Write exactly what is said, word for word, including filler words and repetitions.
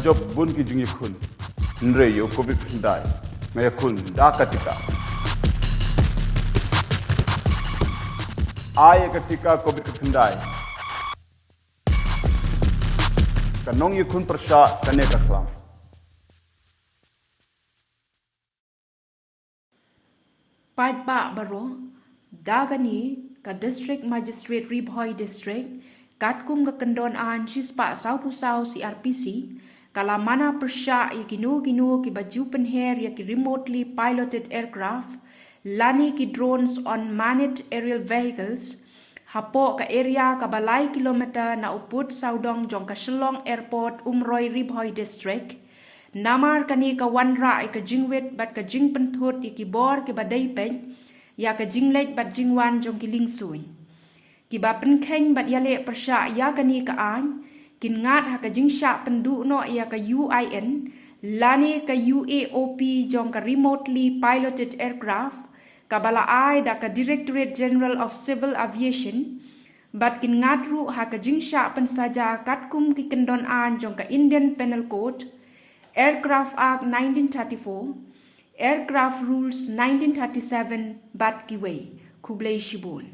jop bun ki jingïakhun. Hynrei ïa u Covid khyndai nga ïakhun da ka tika. Ai ïa ka tika Covid khyndai. Ka nongïakhun pyrshah kane ka khlam. Paidbah baroh, da kane ka District Magistrate Ri Bhoi District, katkum ka kyndon aiñ shispah sawphew saw C R P C, ka la mana pyrshah ïa kino kino kiba ju pynher ïa ki remotely piloted aircraft, lane ki drones, unmanned aerial vehicles, hapoh ka area kaba lai kilometer na u pud sawdong jong ka Shillong Airport Umroi Ri Bhoi District, namar kane ka wanrah ïa ka jingwit bad ka jingpynthut ïa ki bor kiba dei peit ïa ka jingleit bad jingwan jong ki liengsuiñ. Kiba pynkheiñ bad ïaleh pyrshah ïa kane ka aiñ kin ngat ha ka jingshah pynduh noh ïa ka U I N lane ka U A O P jong ka remotely piloted aircraft kaba la ai da ka Directorate General of Civil Aviation, bad kin ngat ruh ha ka jingshah pynsaja katkum ki kyndon aiñ jong ka Indian Penal Code, Aircraft Act nineteen thirty-four, Aircraft Rules nineteen thirty-seven bad kiwei. Khublei shibun.